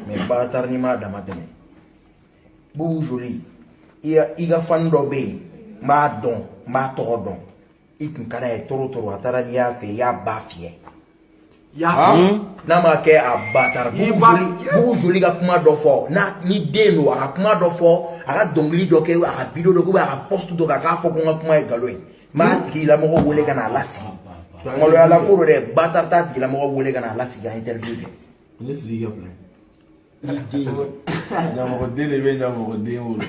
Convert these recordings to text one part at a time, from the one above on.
Mais bâtard, n'i m'a dama tɛmɛ, Boubou Jolie, i ka fan dɔ bɛ yen, n b'a dɔn, n b'a tɔgɔ dɔn. I kun ka d'a ye trop trop. A taara n'i y'a fɛ, i y'a ba fiyɛ. N'a ma kɛ a bâtard, Boubou Jolie, Boubou Jolie ka kuma dɔ fɔ n'a ni den don, a ka kuma dɔ fɔ, a ka dɔnkili dɔ kɛ, a ka vidéo dɔ kɛ, ou bien a ka post dɔ kɛ, a k'a fɔ ko n ka kuma ye nkalon ye, n b'a tigilamɔgɔ wele ka n'a lasigi. Maloyala ko don dɛ. Bâtard t'a tigilamɔgɔ wele ka n'a lasigi ka interview kɛ. Ne Sidiki ka filɛ. Ɲamɔgɔden de bɛ ɲamɔgɔden bolo.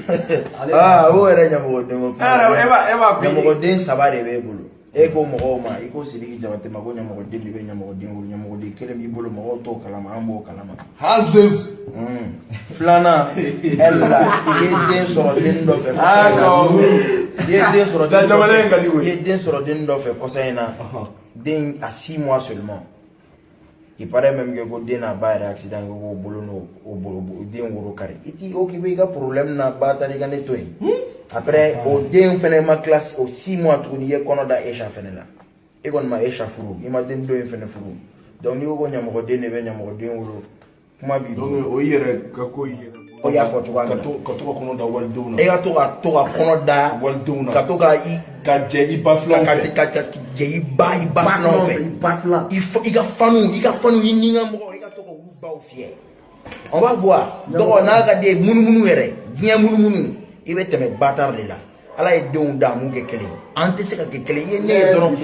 Aa, o yɛrɛ ɲamɔgɔden ko kuma. E b'a fɔ. Ɲamɔgɔden saba de b'e bolo. E ko mɔgɔw ma, i ko Sidiki Jabate ma ko ɲamɔgɔden de bɛ ɲamɔgɔden bolo. Ɲamɔgɔden kelen b'i bolo, mɔgɔw t'o kalama, an b'o kalama. Hazeus. Filanan, elle la, i ye den sɔrɔ den dɔ fɛ kɔsa in na. I ye den sɔrɔ den dɔ Jamana in ka di koyi. I ye den sɔrɔ den dɔ fɛ kɔsa in na. Den a 6 mois seulement. Il paraît même que ko den n'a ba yɛrɛ accident kɛ, k'o bolo n'o o bolo den woro kari. I t'i occupé i ka problème na, ba taara i ka ne to yen. Après o den fɛnɛ ma classe o 6 mois tuguni, i ye kɔnɔ da Aisha fɛnɛ la. E kɔni ma Aisha furu, i ma den dɔ in fɛnɛ furu. Donc n'i ko ko ɲamɔgɔden de bɛ ɲamɔgɔden wolo, kuma b'i bolo. Donc o y'i yɛrɛ ka ko y'i yɛrɛ. O y'a fɔ cogoya min na. Ka to ka kɔnɔ da walidenw na. E ka to ka kɔnɔ da walidenw na. Ka to ka i Ka jɛ i ba filanw ka fɛ. Ka jɛ i ba filanw fɛ. I ba filan. I ka fanu, i ni ka mɔgɔ, i ka to ka olu baw fiyɛ. On va voir. Dɔgɔ n'a ka di ye, munumunu yɛrɛ, diɲɛ munumunu, i bɛ tɛmɛ bâtard de la. Ala ye denw da, a m'u kɛ kelen ye. An tɛ se ka kɛ kelen ye. I ye ne ye dɔrɔn.